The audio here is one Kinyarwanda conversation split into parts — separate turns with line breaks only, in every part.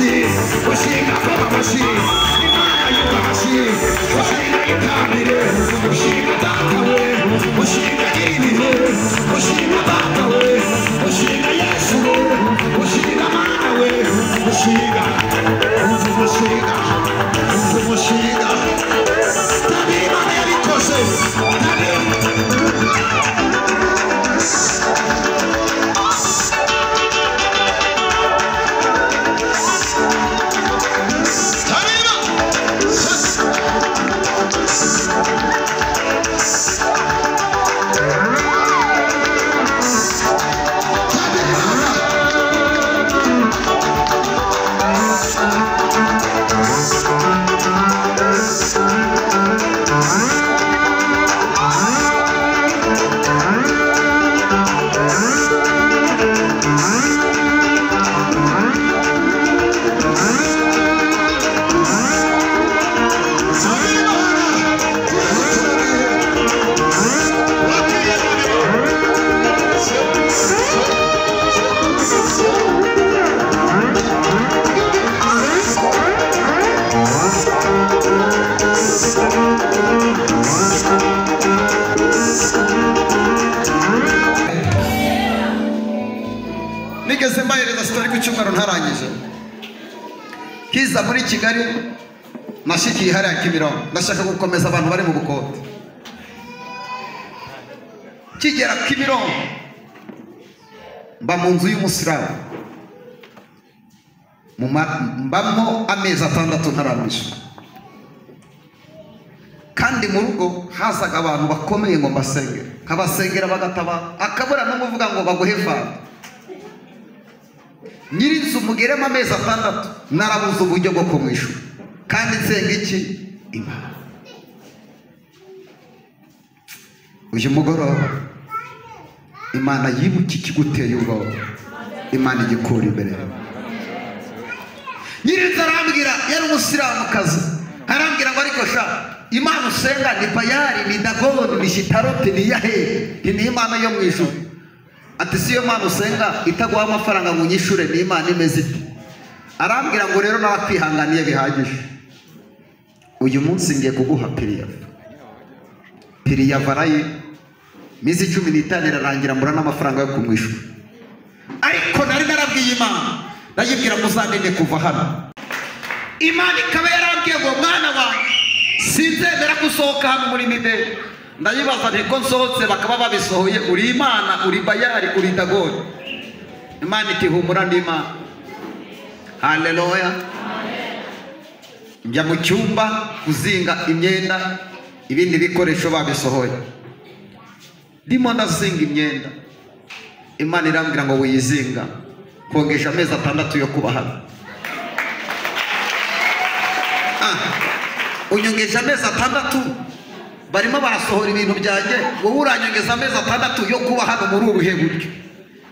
Amashyi, ushinga koma amashyi, Imana yumva amashyi, ushinga itambire, ushinga data we, ushinga nyiribihe, ushinga data we, ushinga Yesu we, ushinga Mana we, ushinga, umva umushinga, umva umushinga. Tabiri Imana yabikoze, tabiri. Nigeze mbahereza sitori ku cyumweru ntarangije. Kiza muri Kigali nashikiye hariya Kimironko, ndashaka gukomeza abantu bari mu bukote. Kigera Kimironko mba mu nzu y'umusilamu, mbamo amezi 6 ntaramwishyura. Kandi mu rugo hazaga abantu bakomeye ngo mbasengere, nkabasengera bagataba, akabura n'umuvuga ngo baguhe fanta. Nyirinzu mugeremo amezi 6 narabuze uburyo bwo kumwishyura, kandi nsenga iki? Imana. Uyu mugoroba Imana yibuka ikiguteye ubwoba, Imana igikura imbere. Nyirinzu arambwira, yari umusilamukazi, arambwira ngo ariko sha, Imana usenga ni Bayari, ni Dagoni, ni Shitarote, ni Yahe, ni Imana yo mu ijuru. Ati si yo Mana usenga itaguha amafaranga ngo unyishure, ni Imana imeze ite? Arambwira ngo rero narakwihanganiye bihagije, uyu munsi ngiye kuguha piriyava. Piriyava arayi minsi 15 irarangira mbura n'amafaranga yo kumwishyura. Ariko nari narabwiye Imana, ndayibwira muzandinde kuva hano. Imana ikaba yarambwiye ngo mwana wanjye sinzemera gusohoka hano muri mideli. Ndayibaza nti ko nsohotse bakaba babisohoye, uri Imana, uri Bayari, uri Dagoni? Imana iti humura ndi Imana. Haleluya. Njya mu cyumba kuzinga imyenda, ibindi bikoresho babisohoye. Ndimo ndazinga imyenda, Imana irambwira ngo wiyizinga, kongesha amezi 6 yo kuba hano. Unyongeje amezi 6 barimo barasohora ibintu byanjye, wowe uranyongeza amezi 6 yo kuba hano muri uruhe buryo?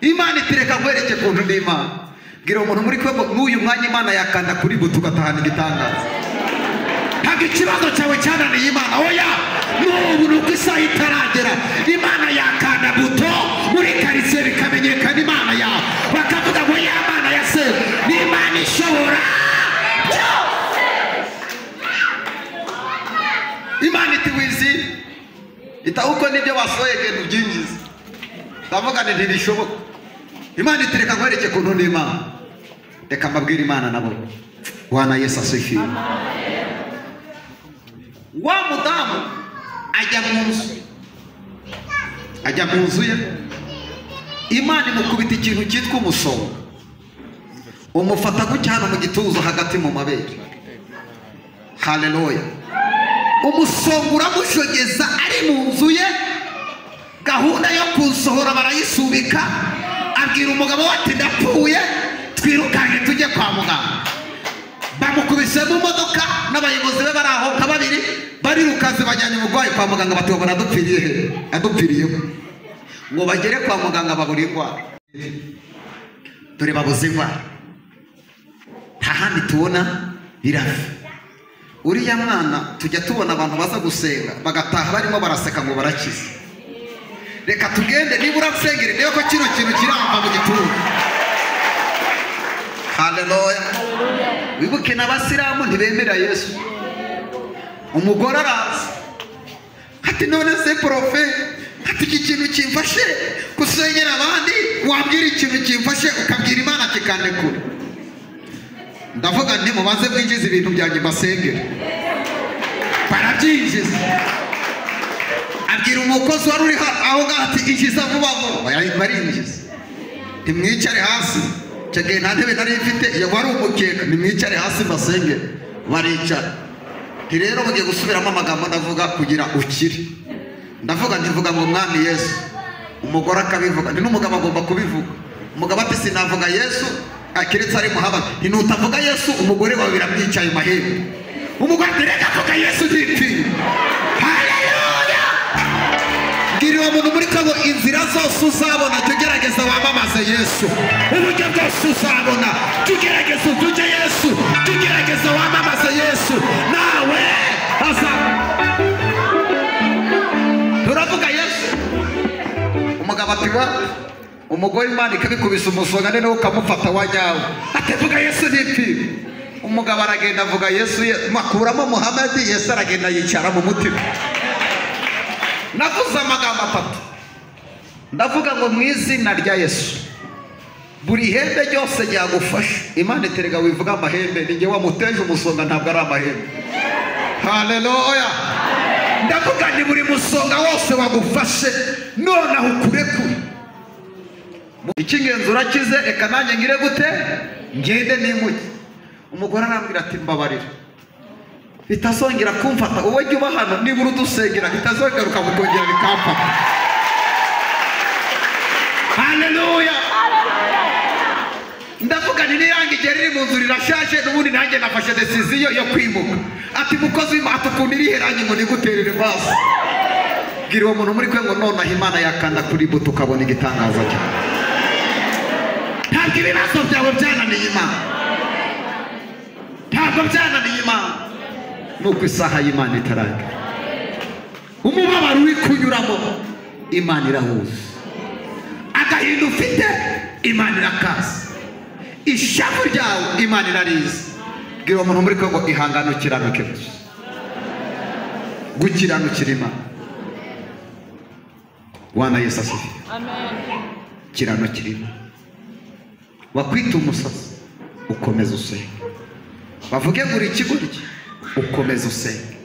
Imana itireka nkwereke kuntu ndi Imana. Bwira umuntu muri kwe n'uyu mwanya Imana yakanda kuri butu ugatahana igitangaza. Ntabwo ikibazo cyawe cyananiye Imana, oya, n'ubu nuko isaha itaragera Imana yakanda buto muri karitsiye bikamenyekana Imana yawe, bakavuga ngo ya Mana ya se ni Imana ishobora byose. Imana iti wizi ita uko nibyo basohoye genda ubyinjize. Ndavuga nti ntibishoboka. Imana iti reka nkwereke kuntu ndi Imana. Reka mbabwire Imana nabo. Bwana Yesu asifiwe. Wa mudamu ajya mu nzu, ajya mu nzu ye, Imana imukubita ikintu cyitwa umusonga, umufata gutya hano mu gituza hagati mu mabere. Haleluya. Umusonga uramushogeza ari mu nzu ye, gahunda yo kunsohora barayisubika. Abwira umugabo we ati ndapfuye, twirukanke tujye kwa muganga. Bamukubise mu modoka n'abayobozi be bari aho nka babiri, barirukanse bajyanye umurwayi kwa muganga, bati babona adupfiriye he? Adupfiriyeho. Ngo bagere kwa muganga babura indwara. Dore babuze indwara, nta handi tubona birava. Uriya mwana tujya tubona abantu baza gusenga bagataha barimo baraseka ngo barakize. Reka tugende, niba uransengera ndebe ko kino kintu kiramba mu gituza. Haleluya. Wibuke n'abasilamu ntibemera Yesu. Umugore araza ati none se profe, ati iki kintu kimfashe gusengera abandi, wabwira ikintu kimfashe ukabwira Imana kikandekura. Ndavuga nti mubanze mwinjize ibintu byanjye mbasengere. Barabyinjiza. Abwira umukozi wari uri aho ngaho ati injiza vuba vuba. Barinjiza. Ntimwicare hasi. Icyo gihe nta ntebe nari mfite, iyo wari umukeka. Nimwicare hasi mbasengere. Baricara. Nti rero mugiye gusubiramo amagambo ndavuga kugira ukire. Ndavuga ntivuga ngo Mwami Yesu. Umugore akabivuga, ni n'umugabo agomba kubivuga. Umugabo ati sinavuga Yesu akiretse ari Muhammad. Nti nutavuga Yesu umugore wawe biramwicaye mahembe. Umugore ati reka avuga Yesu ntipfire. Haleluya. Bwira uwo muntu muri kabo inzira zose uzabona jya ugerageza wamamaze Yesu. Uburyo bwose uzabona jya ugerageza uvuge Yesu, jya ugerageza wamamaze Yesu, nawe aza. Turavuga Yesu. Umugabo ati wa umugore Imana ikabikubisa umusonga nene ukamufata wa nyawe. Ati vuga Yesu ntipfire. Umugabo aragenda avuga Yesu, makuramo Muhammad, Yesu aragenda yicara mu mutima. Navuze amagambo atatu. Ndavuga ngo mu izina rya Yesu, buri hembe ryose ryagufasha. Imana iterega wivuga amahembe, ni njye wamuteje umusonga ntabwo ari amahembe. Haleluya. Ndavuga ni buri musonga wose wagufashe nonaho ukurekure. Icy'ingenzi urakize, reka nanjye ngire gute? Ngende nimuke. Umugore arambwira ati mbabarira, bitazongera kumfata. Wowe jya uba hano nibura udusengera bitazongera ukongera bikamfata. Haleluya. Ndavuga nti nirangi igihe riri mu nzu rirashaje, n'ubundi nanjye nafashe decision yo kwimuka. Ati mukozi w'Imana atukunda irihe rangi ngo niguterere vasi. Bwira uwo muntu muri kwe ngo nonaha Imana yakanda kuri buto ukabona igitangaza cyawe. Ntabwo ibibazo byawe byananiye Imana. Ntabwo byananiye Imana. Nuko isaha y'Imana itaragera. Umubabaro uri kunyuramo Imana irahuza. Agahinda ufite Imana irakaza. Ishavu ryawe Imana irariza. Bwira uwo muntu muri kwe ngo ihangane ukiranuke gusa. Gukiranukira Imana. Bwana Yesu asifiwe.
Amen.
Kiranukira Imana. Wakwita umusazi ukomeza usenge. Bavuge ngo uri ikigoryi ukomeza usenge.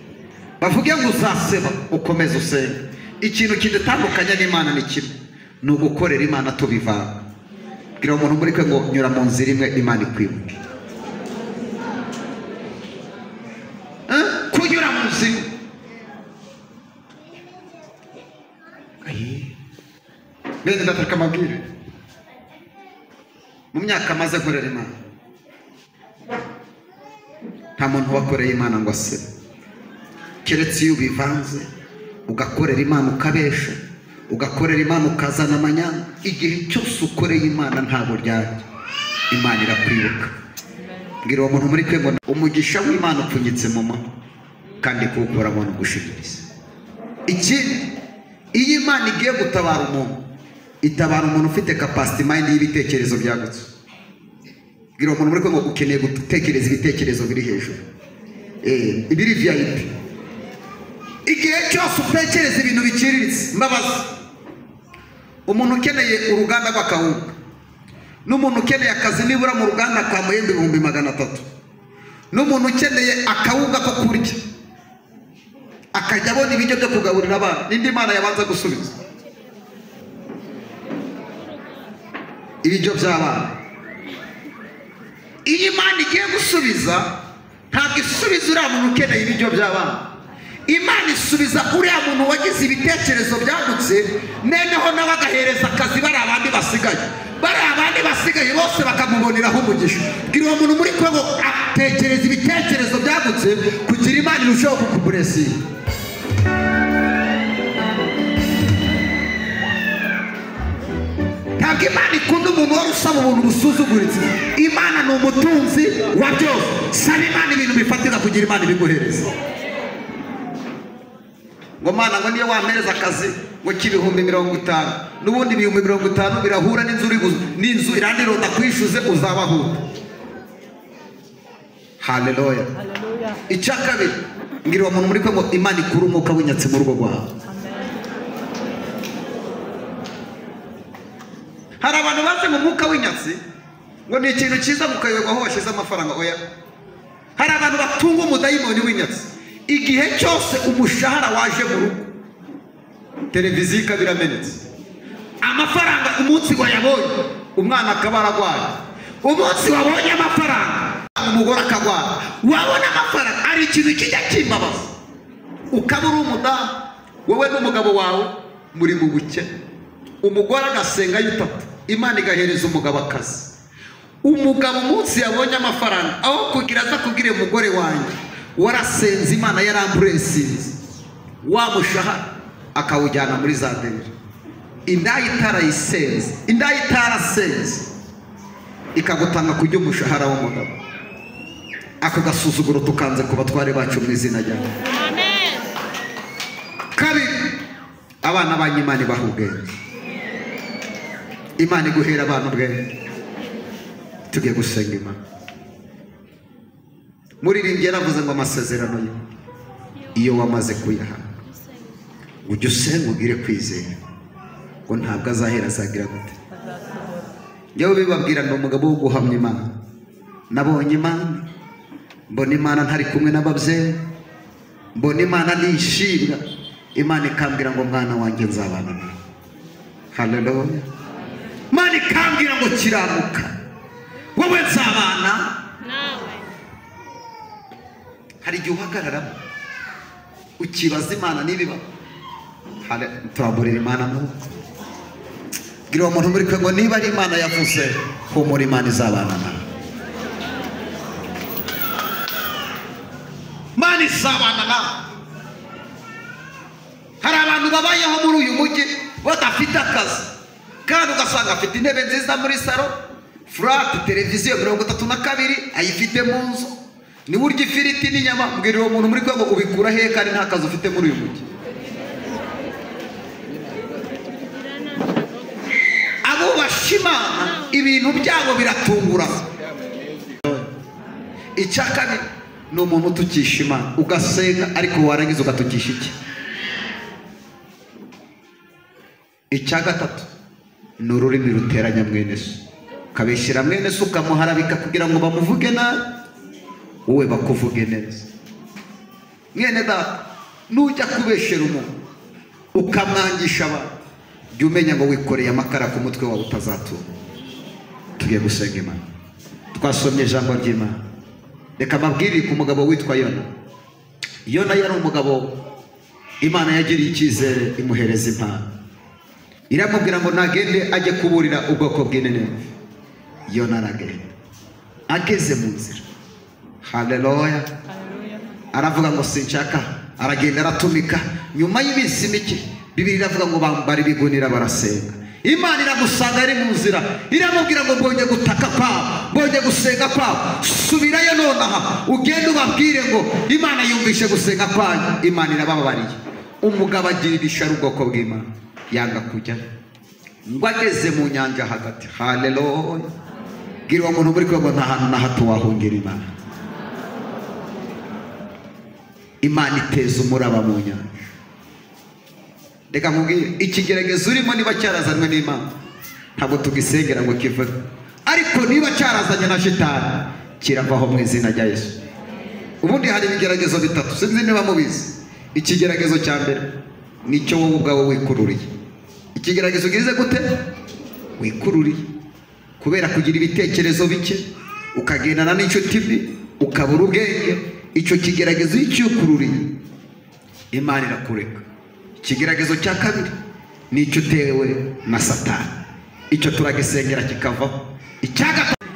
Bavuge ngo uzaseba ukomeza usenge. Ikintu kidutandukanya n'Imana ni kimwe, ni ugukorera Imana tubivanga. Bwira umuntu muri kwe ngo nyura mu nzira imwe Imana ikwibuke. Kunyura mu nzira. Bene ndataka amabwire. Mu myaka maze nkorera Imana, nta muntu wakoreye Imana ngo asebe. Keretse iyo ubivanze ugakorera Imana ukabesha, ugakorera Imana ukazana amanyanga. Igihe cyose ukoreye Imana ntabwo ryajya, Imana irakwibuka. Bwira uwo muntu muri kwe ngo umugisha w'Imana upfunyitse mu mano, kandi kuwukuramo ni ugushimiriza. Ikindi, iyo Imana igiye gutabara umuntu, itabara umuntu ufite capacity mind y'ibitekerezo byagutse. Bwira umuntu muri kwe ngo ukeneye gutekereza ibitekerezo biri hejuru, ibiri VIP. Igihe cyose utekereza ibintu biciriritse, mbabaza umuntu ukeneye uruganda rw'akawunga n'umuntu ukeneye akazi nibura mu ruganda kwa muhembe 300,000, n'umuntu ukeneye akawunga ko kurya akajya abona ibiryo byo kugaburira abana, n'indi Imana yabanza gusubiza ibiryo by'abana. Iyo Imana igiye gusubiza ntabwo isubiza uriya muntu ukeneye ibiryo by'abana. Imana isubiza uriya muntu wagize ibitekerezo byagutse, noneho nawe agahereza akazi bari abandi basigaye. Bari abandi basigaye bose bakamuboneraho umugisha. Bwira uwo muntu muri kwe ngo atekereza ibitekerezo byagutse kugira Imana irusheho kukuburesinga. Ntabwo Imana ikunda umuntu wari usaba ubuntu busuzuguritse. Imana ni umutunzi wa byose. Saba Imana ibintu bifatika kugira Imana ibiguhereza. Ngo Mana ngo niyo wampereza akazi ngo 50,000, n'ubundi 50,000 birahura n'inzu uri n'inzu irandironda kwishuze uzabahuta. Haleluya. Icya kabiri, ngira uwo muntu muri kwe ngo Imana ikure umwuka w'inyatsi mu rugo rwawe. Hari abantu bazi ngo umwuka w'inyatsi ngo ni ikintu cyiza mukayoberwa aho washyize amafaranga. Oya, hari abantu batunga umudayimoni w'inyatsi. Igihe cyose umushahara waje mu rugo, televiziyo ikaba iramenetse, amafaranga umunsi wayabonye umwana akaba ararwaye, umunsi wabonye amafaranga umugore akagwara, wabona amafaranga ari ikintu kijya kimbabaza. Ukaba uri umudamu, wowe n'umugabo wawe muri mu bukene, umugore agasenga yitatu, Imana igahereza umugabo akazi. Umugabo umunsi yabonye amafaranga, aho kugira aza kubwira umugore wanjye warasenze Imana yaramburesinze, wa mushahara akawujyana muri za debire. Indaya itarayisenze, indaya itarasenze ikagutanga kujya umushahara w'umugabo. Ako gasuzuguro tukanze ku batware bacu mu izina rya
Amen.
Kabiri, abana banyu Imana ibaha ubwenge. Imana iguhera abana ubwenge. Tugiye gusenga Imana. Muririmbyi yaravuze ngo amasezerano ye iyo wamaze kuyahabwa ujye usenga ugire kwizera ngo ntabwo azahera azagira gute. Njyewe bibabwira ngo umugabo wo guhamya Imana, nabonye Imana, mbona Imana ntari kumwe n'ababyeyi, mbona Imana nishimwa, Imana ikambwira ngo mwana wanjye nzabana nawe. Haleluya. Imana ikambwira ngo kiranuka, wowe nzabana
nawe.
Hari igihe uhagararamo ukibaza Imana niba turamburira Imana amaboko. Bwira uwo muntu muri kwe ngo niba ari Imana yavuze, humura Imana izabana nawe. Imana izabana nawe. Hari abantu babayeho muri uyu mujyi badafite akazi, kandi ugasanga afite intebe nziza muri salo, furati, televiziyo 32 ayifite mu nzu, niwe urya ifiriti n'inyama. Mbwira uwo muntu muri kwe ngo ubikura hehe kandi nta kazi ufite muri uyu mujyi? Abubasha Imana ibintu byabo biratungura. Icya kabiri ni umuntu utukisha Imana, ugasenga ariko warangiza ugatukisha iki? Icya gatatu ni ururimi ruteranya mwene so, ukabeshyira mwene so ukamuharabika kugira ngo bamuvuge nabi, wowe bakuvuge neza. Mwene data, nujya kubeshyera umuntu ukamwangisha abantu, jya umenya ngo wikoreye amakara ku mutwe wawe utazatura. Tugiye gusenga Imana. Twasomye ijambo ry'Imana. Reka mbabwire ku mugabo witwa Yona. Yona yari umugabo Imana yagiriye icyizere imuhereza impano, iramubwira ngo nagende ajye kuburira ubwoko bw'Inineve. Yona aragenda. Ageze mu nzira, haleluya, aravuga ngo sinshaka, aragenda aratumika. Nyuma y'iminsi mike Bibiliya iravuga ngo bambara ibigunira barasenga. Imana iramusanga ari mu nzira, iramubwira ngo mbonye gutaka kwabo, mbonye gusenga kwabo, subirayo nonaha ugende ubabwire ngo Imana yumvishe gusenga kwanyu. Imana irabababariye. Umugabo agirira ishyari ubwoko bw'Imana, yanga kujya, ngo ageze mu nyanja hagati. Haleluya. Bwira uwo muntu muri kwe ngo nta hantu na hato wahungira Imana. Imana iteza umuraba mu nyanja. Reka nkubwire, ikigeragezo urimo niba cyarazanywe n'Imana ntabwo tugisengera ngo kive, ariko niba cyarazanye na shitani kiravaho mu izina rya Yesu. Ubundi hari ibigeragezo bitatu, sinzi niba mubizi. Ikigeragezo cya mbere nicyo wowe ubwawe wikururiye. Ikigeragezo ugize gute? Wikururiye kubera kugira ibitekerezo bike, ukagendana n'inshuti mbi, ukabura ubwenge. Icyo kigeragezo iyo ukururiye Imana irakureka. Ikigeragezo cya kabiri nicyo utewe na Satani, icyo turagisengera kikavaho. Icya gatatu,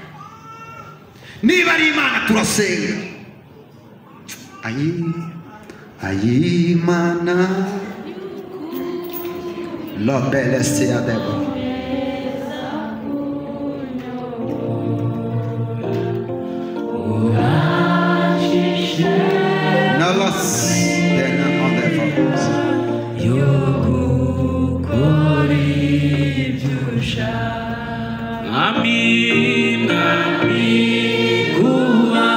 niba ari Imana turasenga. Ayi ayi Imana lobelestia debo. Nalas dena odeva.
Ami, ami, kuba.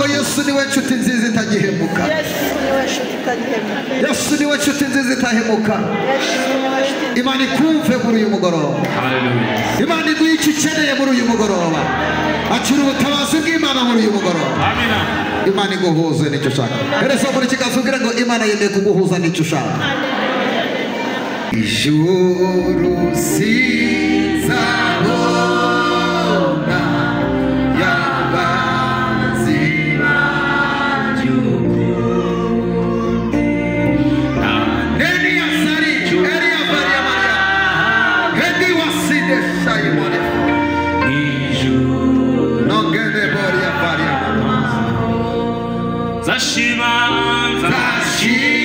ngo Yesu niwe nshuti nziza itagihemuka. Yesu niwe nshuti nziza itahemuka. Imana ikumve muri uyu mugoroba. Imana iguhe icyo ukeneye muri uyu mugoroba. Akira ubutabazi bw'Imana muri uyu mugoroba. Imana iguhuze n'icyo ushaka. Hereza muri kiganza ubwire ngo Imana yemeye kuguhuza n'icyo ushaka. Ijuru sinzabona y'abanzi banjye ukundi. Eliya sari, Eliya Maria Maria, Hedi waside shayimone. Nongene boria Maria Maria.
Zashima,
zashima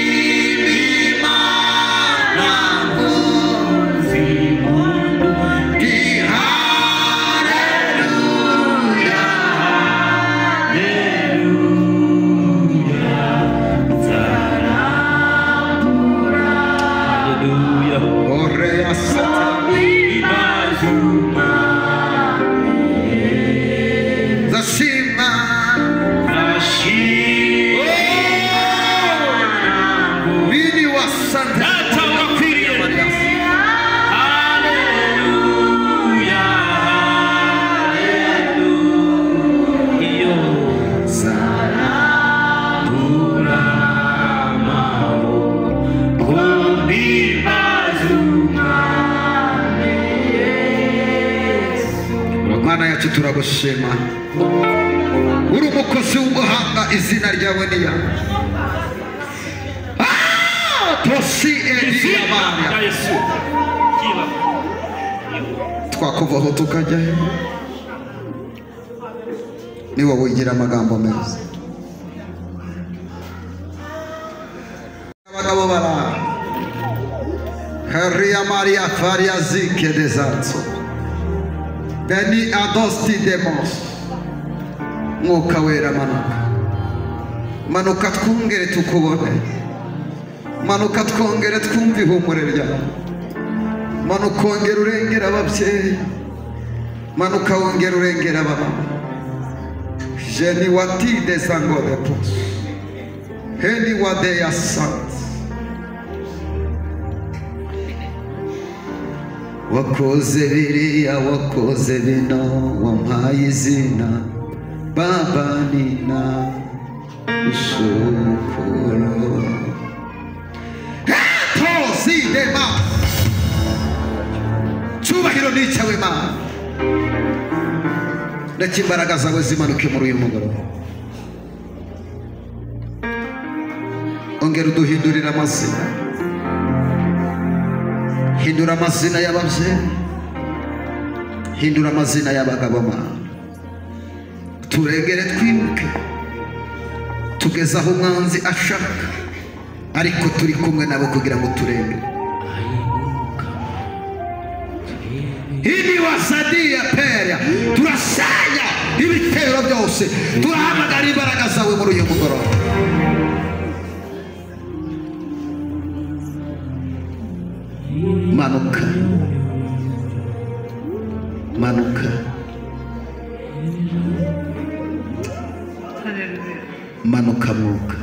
Imana ndi haleluya,
haleluya, zarambura, haleluya,
orea sata
imazuma,
zashima,
zashima
Bini wasante.
Data urakwiriye. Haleluya, haleluya, zarambura amaboko n'imazuma Yesu.
Mana yacu turagushima. Uri umukozi w'umuhanga, izina ryawe ni Yahweh. Tosi Eliya Maria.
Yesu.
Twakuvaho tukajya he? Ni wowe ugira amagambo meza. Abagabo bara Haria Maria Faria zike desatso Beni adosti demos. Mwuka wera manuka. Manuka twongere tukubone. Manuka twongere twumve ihumure ryawe. Manuka wongere urengera ababyeyi. Manuka wongere urengera abamama. Jeni wati desango de pos. Heni wade ya sant. Wakoze biriya, wakoze bino, wampaye izina Baba nina ushukuru. Tosi dema. Cyubahiro ni icyawe Mana. Reka imbaraga zawe zimanuke muri uyu mugoroba. Ongera uduhindurire amazina. Hindura amazina y'ababyeyi. Hindura amazina y'abagabo Mana. Turegere twibuke. Tugeze aho umwanzi ashaka, ariko turi kumwe nabo kugira ngo turengere. Ibi wasadia peria. Turasenya ibitero byose. Turahamagara imbaraga zawe muri uyu mugoroba. Manuka, manuka, manuka mwuka.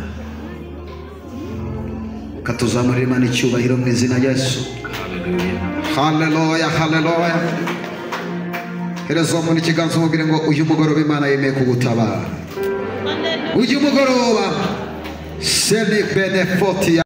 Katuzamurira Imana icyubahiro mu izina rya Yesu. Haleluya, haleluya. Hereza umuntu ikiganza umubwire ngo uyu mugoroba Imana yemeye kugutabara. Uyu mugoroba seni benefoti.